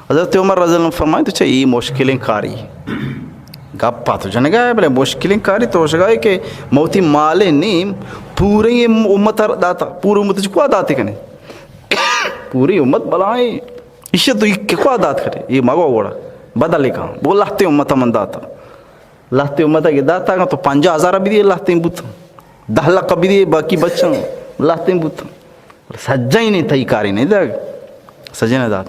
حضرت عمر رضی اللہ عنہ فرمائیں، تو چہ ای مشکلیں کاری گپ ء تو جنگا ہے، بلے مشکلیں کاری تو شگا ہے کہ موتی مال ء نیم پورے امت ء داتا، پورے امت چکوا داتے کنے۔ پوری امت بلائیں، ایشی تو یک کوا دات کرے، یہ مگو وڑا بدل کن، بو لہتے امت من داتا، لہتے امت اگے داتا تو پنجاہ ہزار بھی دیے لہتے بوت، دہ لکھ بھی دیے باقی بچن لہتے بوت، سجائی نہیں تئی کاری نہیں دگ، سجے نہ دات۔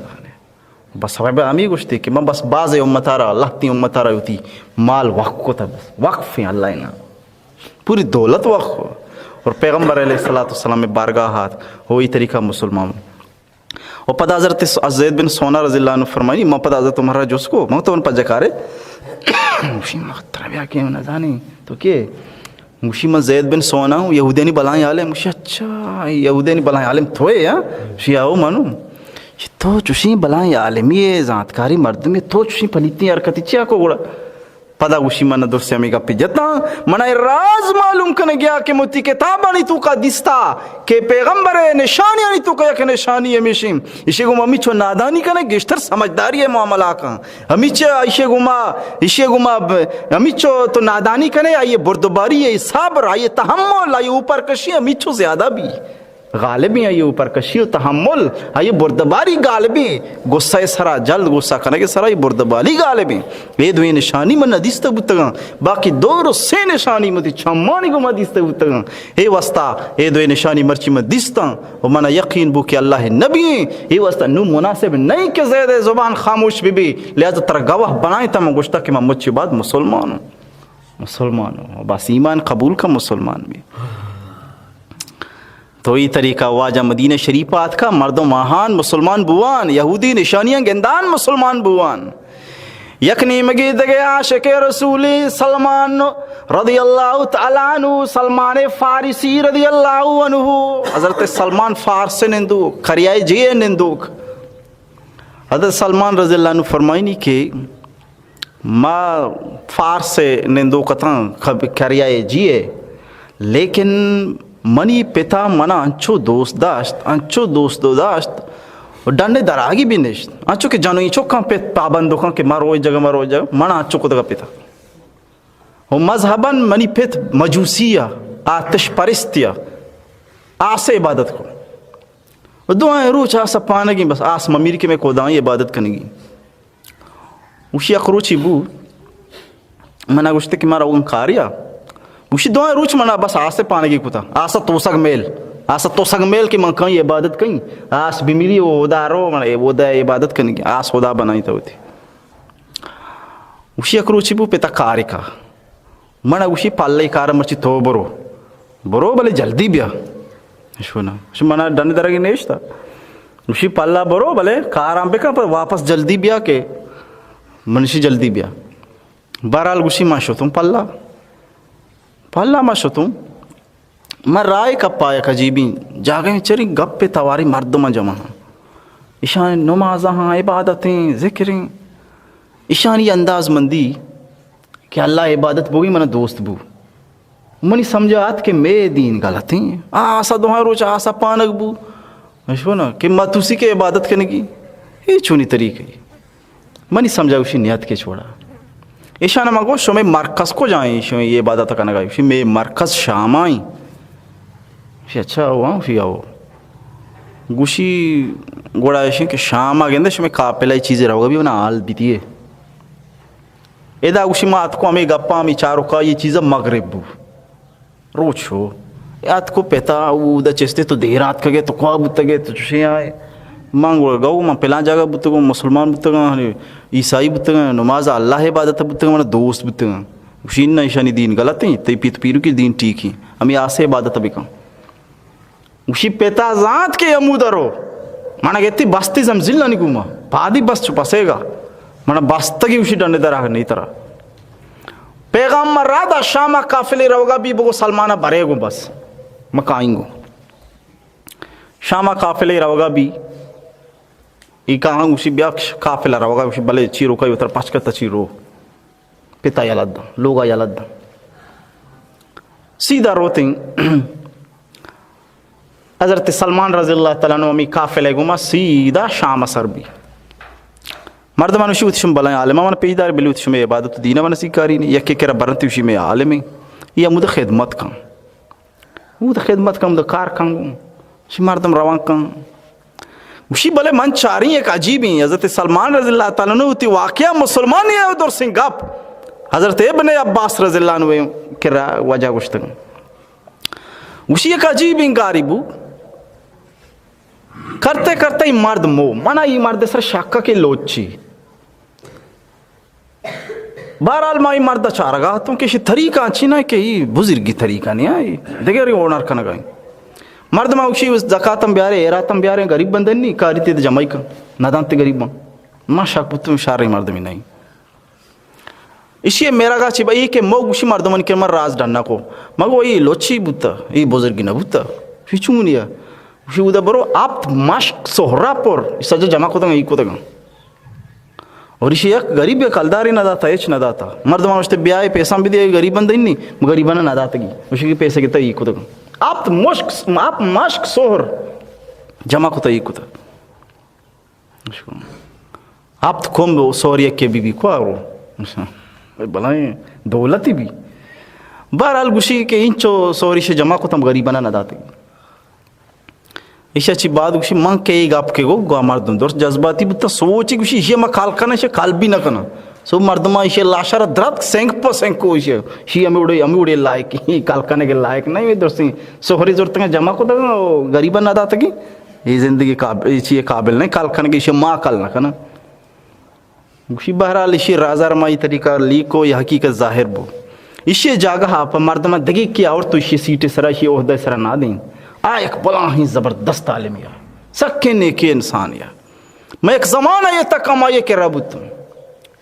بس سبب ہمی گوشتے کہ من بس باز امت آرا، لہتی امت آرا ہوتی مال وقف کو تھا، بس وقف ہیں اللہ نا، پوری دولت وقف۔ اور پیغمبر علیہ الصلوۃ والسلام بارگاہ ہات، ہوئی طریقہ مسلمان۔ و پدا حضرت س-، زید بن سونا رضی اللہ عنہ فرمائی، من پدا حضرت عمر را جست کو، من تو ان پجا کارے؟ گوشی، مختر بیا کہ نزانی، تو کے؟ گوشی، من زید بن سونا ہوں، یہودیانی بلائیں عالم۔ گوشی، اچھا، یہودیانی بلائیں عالم تو ہے، ہاں؟ گوشی، آؤ منو۔ گوشی، تو چوشیں بلائیں عالمی ہے، زانتکاری مردمی، تو چوشیں پلیتی حرکتی چیا کو گڑا؟ پدا گوشی، من درست ہمے گپے جتاں، من اے راز معلوم کنگیا کہ متی کتابانی توکا دیستا کہ پیغمبر نشانیانی توکا یک نشانی ہمیشیں، ایشی گوما ہمیچو نادانی کنے، گیشتر سمجھداری معاملہ کن۔ ہمیچہ ایشی گوما، ایشی گوما ب-، ہمیچو تو نادانی کنے، آئیے بردباری، آئیے صبر، آئیے تحمل، آئیے اوپر کشی ہمیچو زیادہ بی۔ غالبیں آئی اوپر کشی و تحمل، آئی بردباری غالبیں، غصہ سرا، جلد غصہ کنگ سرا آئی بردباری غالبیں۔ اے دوئیں نشانی من ندیستہ بوتگاں، باقی دو رو سے نشانی متی چمانی گوما دیستہ بوتگاں۔ اے واسطہ اے دوئیں نشانی مرچی من دیستاں و منا یقین بو کہ اللہ نبی ایں۔ اے واسطہ نو مناسب نہیں کہ زید زبان خاموش بی بی، لہذا ترا گواہ بنائیں تا من گوشتا کہ من مچی بعد مسلمان ہوں۔ مسلمان ہوں۔ بس ایمان قبول کن، مسلمان بی۔ تو ای طریقہ واجہ مدینہ شریف آتکا، مردم آہان مسلمان بوان، یہودی نشانیاں گندان مسلمان بوان۔ یک نیمگی دگہ عاشق رسولی سلمان رضی اللہ تعالی عنہ، سلمان فارسی رضی اللہ عنہ، حضرت سلمان فارس نندو، کریائے جی نندوک۔ حضرت سلمان رضی اللہ عنہ فرمائنی کہ ما فارس ء نندوک اتاں، کب-، کریائے جی ء، لیکن منی پتا منا انچو دوست داشت، انچو دوست داشت، و ڈنڈ دراگی بی نشت، انچو کہ جنوی چکاں پت پابند کن کہ ما روئے جگہ، ما روئے جگہ، منا انچو کتگا پتا۔ و مذہباً منی پت مجوسی ء، آتش پرستی ء، آس ء عبادت کو۔ و دوائیں روچ آس ء پانگیں، بس آس ممیر کہ میں کودائیں عبادت کنگی۔ گوشی یک روچی بو، منا گوشتے کہ ما روگن کاریا۔ گوشی دوئیں روچ منا بس آس ء پانگی کتا۔ آس ء توسگ میل، آس ء توسگ میل کہ من کہیں عبادت کہیں۔ آس بمیری و خدا رو، من خدا عبادت کنگی۔ آس خدا بنائی تا ہوتی۔ گوشی یک روچی بو پتا کارے کا۔ من گوشی پلے کار مرچی تو برو۔ برو بلے جلدی بیا۔ شونا۔ شو منا ڈن درگی نیشتا۔ گوشی پلا برو بلے کارام بکن پر واپس جلدی بیا کہ منشی جلدی بیا۔ بہرحال گوشی ما شتوں پلا۔ پلا ما شتوں۔ من راہ کپا یک عجیبیں جاگہ چریں گپ تواری مردم جمع ہاں۔ ایشان نماز ہاں، عبادتیں، ذکریں۔ ایشانی انداز مندی کہ اللہ عبادت بوگی من دوست بو۔ منی سمجھا ات کہ مے دین غلطیں۔ آ آسا دوہاں روچ آسا پانگ بو۔ شونا کہ ما توسی کے عبادت کنگی۔ اے چونی طریقے۔ منی سمجھا گوشی نیت کے چھوڑا۔ ایشان ما گو شمے مرکز کو جائیں، شمے یہ عبادت کنگا۔ گوشی مے مرکز شامائیں۔ گوشی اچھا ہوا، گوشی آؤ۔ گوشی گوڑا ایشیں کہ شام آ گندے شمے قافلہ چیزیں روگا بی منا حال بیتی ہے۔ ادا گوشی ما اتکو ہمے گپاں، ہمے چاروکا یہ چیزا مغرب بو۔ روچ شو۔ اتکو پتا اودا چستے تو دیر آتکگے، تو کوا بوتگے، تو چشیں آئے۔ من گوڑا گو من پلان جاگہ بوتگوں، مسلمان بوتگاں، عیسائی بوتگاں، نماز اللہ عبادت بوتگاں، من دوست بوتگاں۔ گوشی نہ ایشانی دین غلط ہیں، تئی پیت پیرو کی دین ٹھیک ہیں۔ ہمیں آسے عبادت بکن۔ گوشی پتا زانت کہ ہمودا رو۔ من گتی بستی زمزیلانی گوما۔ پادی بس چو پسیگا۔ من بستگی گوشی ڈنڈ دراگ نہیں ترا۔ پیغمبر را دا شام قافلے روگا بی بگو سلمانا برے گو بس۔ مکائیں گو۔ شام قافلے روگا بی۔ ای کہاں گوشی بیا قافلہ روگا گوشی بلے چی روکا یو تر پچ کتا چی رو۔ پتا یلہ داں، لوگا یلہ داں۔ سیدھا روتیں۔ حضرت سلمان رضی اللہ تعالی عنہ ہمیں قافلہ گوما سیدھا شام سر بی۔ مردمان وشی وتی شم بلائیں عالمہ من پیش دار بلی وتی شم عبادت دینہ من سیکاری نہیں۔ یکی کرا برنتی وشی میں عالمیں۔ یہ مود خدمت کن۔ اود خدمت کن، اود کار کن گوں۔ شی مردم روان کن۔ گوشی بلے من چاریں یک عجیبیں، حضرت سلمان رضی اللہ تعالی عنہ وتی واقعہ مسلمانی ہے درسیں گپ۔ حضرت ابن عباس رضی اللہ عنہ کرا وجہ گوشتگ۔ گوشی یک عجیبیں گاری بو۔ کرتے کرتے ای مرد مو، منا ای مرد سر شک کہ لوچی۔ بہرحال ما ای مرد چارگا اتوں کہ اشی طریقہ انچی نہ کہ ای بزرگی طریقہ نہیں آئی، دگہ ری اونر کنگا۔ مرد ما گوشی زکاتم بیارے، ایراتم بیارے، غریب بندن نی، کاری تے جمعی کن، ندانتے غریباں۔ ما شک بوتوں شر مردمی نہیں۔ اشی میرا گا چی بئی کہ مو گوشی مردمانی کہ من راز ڈنا کو۔ مگو ای لوچی بوتا، ای بزرگی نہ بوتا۔ ای چونیا؟ گوشی اودا برو ہپت مشک سہرا پر، ای سجا جمع کتگا، ای کتگا۔ اور ایشی یک غریب یک کلداری نہ داتا، ہچ نہ داتا۔ مردمان گوشتے، بیائے پیسہ بدیے، غریبان دینی، غریبان نہ داتگی۔ گوشی کہ پیسہ کتا ای کتا۔ ہپت مشک، ہپت مشک سہر جمع کتا ای کتا۔ ہپت کمب سہر یکے بی بی کوارو۔ بلائیں دولتی بی۔ بہرحال گوشی کہ اینچو سہر ایشی جمع کتم، غریبان نہ داتگی۔ ایشی چی بعد گوشی، من کہ اے گپ کہ گو، گو مردم درست جذباتی بوتا، سوچی گوشی، ایشی ما کال کناں، ایشی کال بھی نہ کناں۔ سو مردم ایشی لاشا را درت سنک پہ سنک کو ایشی، ایشی ہمیں اڑے، ہمیں اڑے لائق، کال کنے کے لائق نہیں، درستی سہری زورتگا جمع کو دگا، غریبا نہ داتگی، یہ زندگی قابل، یہ چیئے قابل نہیں، کال کنے کے ایشی ما کال نہ کناں۔ گوشی، بہرحال، ایشی رازا را ما ای طریقہ لیکو، یہ حقیقت ظاہر بو۔ ایشی جاگہ پہ مردم دگی کی آور تو ایشی سیٹ سرا، ایشی عہدہ سرا نہ دیں۔ آ یک بلاہیں زبردست عالم یا، سکیں نیکیں انسان یا۔ میں یک زمانہ یہ تک ہمائی کرا بوتوں۔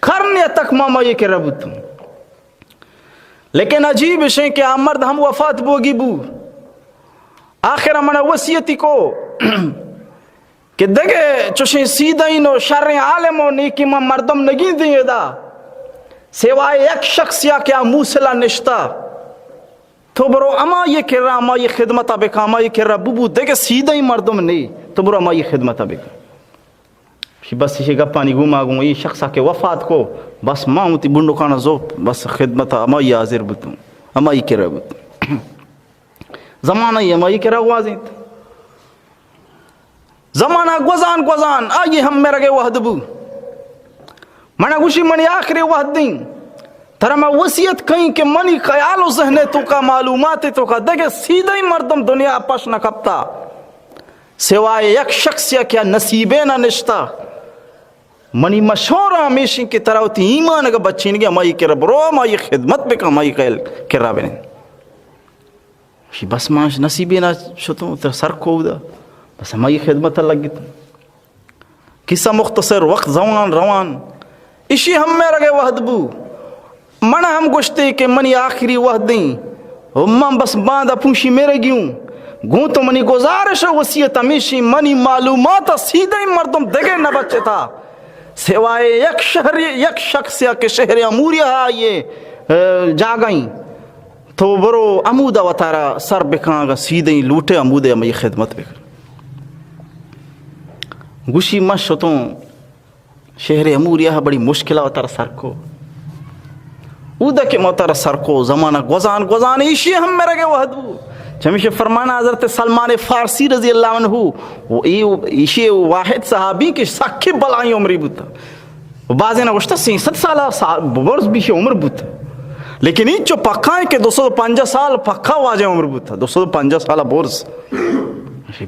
کرن یہ تک ما ہمائی کرا بوتوں۔ لیکن عجیب اشیں کہ آ مرد ہم وفات بوگی بو۔ آخر من وصیتی کو کہ دگہ چوشیں سیدھیں و شریں عالم و نیکی من مردم نگیندیں ادا، سوائے یک شخص یا کہ آ موصلا نشتہ۔ تو برو ہمائی کرا، ہمائی خدمتا بکن، ہمائی کرا ببو، دگہ سیدھیں مردم نی، تو برو ہمائی خدمتا بکن۔ شی بس ایشی گپانی گوما گوں، ای شخصا کہ وفات کو، بس ما وتی بنڈکانا زوپ، بس خدمتا ہمائی حاضر بوتوں، ہمائی کرا بوتوں۔ زمانہ ای ہمائی کرا گوازینت۔ زمانہ گوزان گوزان، آئی ہم مرگے وہد بو۔ منا گوشی، منی آخری وہد دیں۔ ترا ما وصیت کئیں کہ منی خیال و ذہن توکا، معلومات توکا دگہ سیدھیں مردم دنیا پش نہ کپتا۔ سوائے یک شخص یا کہ نصیبے نہ نشتا۔ منی مشورہ ہمیشیں کہ ترا وتی ایمان اگہ بچینگے، ہمائی کرا برو، ہمائی خدمت بکن، ہمائی خیال کرا بنند۔ شی بس ما نصیبے نہ شتوں، ترا سر کو دا۔ بس ہمائی خدمت لگت۔ قصہ مختصر، وقت زوان روان۔ اشی ہم میرگے وہد بو۔ من ہم گوشتے کہ منی آخری وہدیں، و من بس باندا پوشی میرگی ہوں۔ گوں تو منی گزارش و وصیت ہمیشی، منی معلومات سیدھیں مردم دگہ نہ بچتا۔ سوائے یک شہر، یک شخص یا کہ شہر اموریا آئیے، اے، جاگہیں۔ تو برو ہمودا وتارا سر بکن، اگاں سیدھیں لوٹے ہمودے ہمائی خدمت بکن۔ گوشی من شتوں شہر اموریا، بڑی مشکلا وتارا سر کو۔ اودا کہ ما وتارا سر کو، زمانہ گوزان گوزان، ایشی ہم مرگے وہد بو۔ چمیشہ فرمان حضرت سلمان فارسی رضی اللہ عنہ، و ای، ایشی واحد صحابی کہ سکیں بلائیں عمری بوتا۔ و بعضے نہ گوشتا سیصد سال سا-، برز بیشی عمر بوت۔ لیکن اینچو پکا ایں کہ دو سد و پنجاہ سال پکا واجہ عمر بوت، دو سد و پنجاہ سال برز۔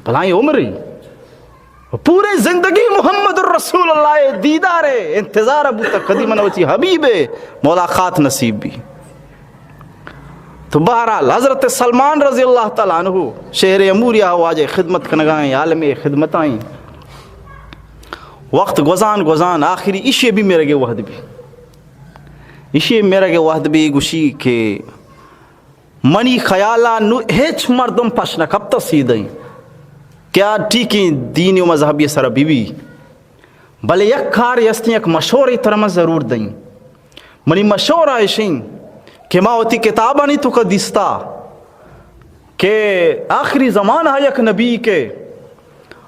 بلائیں عمری۔ و پورے زندگی محمد الرسول اللہ دیدار انتظار بوت، کدی من وتی حبیب ملاقات نصیب بی۔ تو بہرحال حضرت سلمان رضی اللہ تعالی عنہ شہر اموریا واجہ خدمت کنگائیں، عالم خدمتائیں۔ وقت گوزان گوزان آخری ایشی بھی میرگے وہد بھی۔ ایشی میرگے وہد بھی گوشی کہ منی خیالا نو ہچ مردم پش نہ کپتا سیدھیں۔ کیا ٹھیکیں دینی و مذہبی سر بی بی۔ بلے یک کار استیں، یک مشورے ترا من ضرور دئیں۔ منی مشورہ اشیں کہ ما وتی کتابانی توکا دیستا کہ آخری زمانہ یک نبی کہ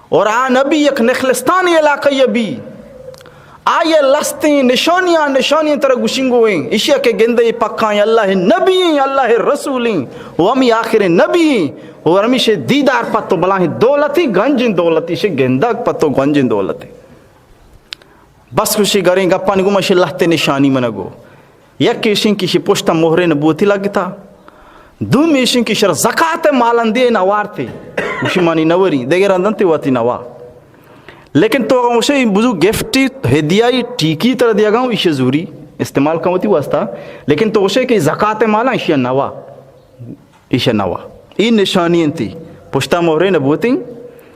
اور آ نبی یک نخلستانی علاقہ بی، آئی لستیں نشانیاں، نشانیاں ترا گوشنگوئیں، اشیا کہ گندے پکائیں اللہ نبی ایں، اللہ رسول ایں، و ہمی آخر نبی ایں، اور ہمیشہ دیدار پتو بلاہیں دولتی، گنجیں دولتی، شے گندگ پتو گنجیں دولتی۔ بس گوشی گریں گپانی گوما شی لہتے نشانی من گو۔ یک ایشیں کہ شی پشتا مہر نبوتی لگتا۔ دوم ایشیں کہ شر زکات مالندی نوارتے۔ گوشی مانی نوری، دگہ رندن تے وتی نوا۔ لیکن تو اگاں گوشے بزو گفٹی، ہدیائی، ٹیکی تر دیگا ہوں، ایشی زوری استعمال کن وتی واسطہ۔ لیکن تو گوشے کہ زکات مالا ایشی نوا۔ ایشی نوا۔ ای نشانی انتی۔ پشتا مہرے نبوتیں۔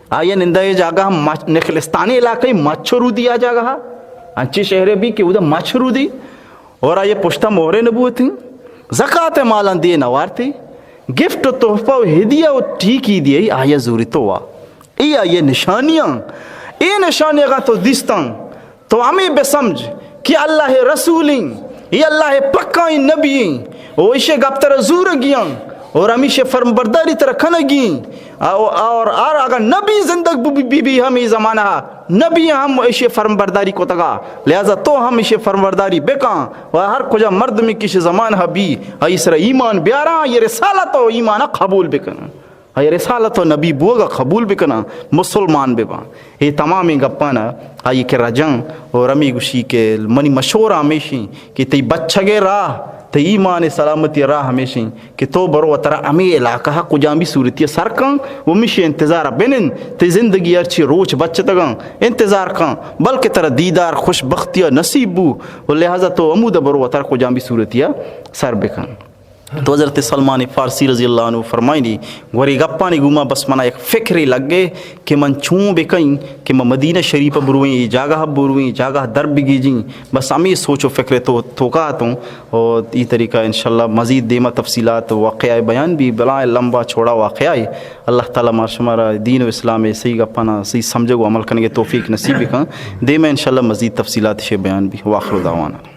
آئی نندا اے جاگہ مچ-، نخلستانی علاقہ مچھ رودی آ جاگہ۔ انچی شہرے بھی کہ اودا مچھ رودی۔ اور آئی پشتا مہرے نبوتیں۔ زکات مالان دیے نوارتی۔ گفٹ و تحفہ و ہدیہ و ٹیکی دیے آئی زوری تو وا۔ ای آئی نشانیاں۔ ای نشانی اگاں تو دیستاں۔ تو ہمے بہ سمجھ کہ اللہ رسولیں، اے اللہ پکائیں نبییں، و ایشی گپ ترا زورگیاں، اور ہمیشی فرمبرداری ترا کنگی، او-، اور آر اگر نبی زندگ بی، بی، بی ہمے زمانہ، نبی ہم ایشی فرمبرداری کتگا، لہذا تو ہم ایشی فرمبرداری بکن، و ہر کجا مردمی کہ ایشی زمانہ بی، آئی سر ایمان بیاراں، یہ رسالت و ایمان قبول بکن۔ آئی رسالت و نبی بوگا قبول بکناں، مسلمان بباں۔ اے تمامیں گپانا آئی کہ رجاں اور ہمے گوشی کہ منی مشورہ ہمیشیں کہ تئی بچگے راہ، تئی ایمان سلامتی راہ ہمیشیں کہ تو برو وترا ہمے علاقہ کجام بھی صورتی سر کن و ہمیشی انتظار بنن، تئی زندگی ہرچی روچ بچتگاں انتظار کن، بلکہ ترا دیدار خوش بختی نصیب بو و لہذا تو ہمود برو وترا کجام بھی صورتی سر بکن۔ تو حضرت سلمان فارسی رضی اللہ عنہ فرمائنی، گورے گپانی گوما بس منا یک فکرے لگے کہ من چون بکئیں کہ من مدینہ شریف برویں، اے جاگہ برویں، اے جاگہ در بگیجیں۔ بس ہمے سوچ و فکر تو، توکا اتوں۔ اور ای طریقہ انشاءاللہ مزید دیما تفصیلات واقعہ بیان بی، بلائیں لمبا چوڑا واقعہ ہے۔ اللہ تعالی مار شمارا دین و اسلام صحیح گپانا صحیح سمجھگ و عمل کنگے توفیق نصیب بکن۔ دیما انشاءاللہ مزید تفصیلات شے بیان بی۔ واخر دعوانا۔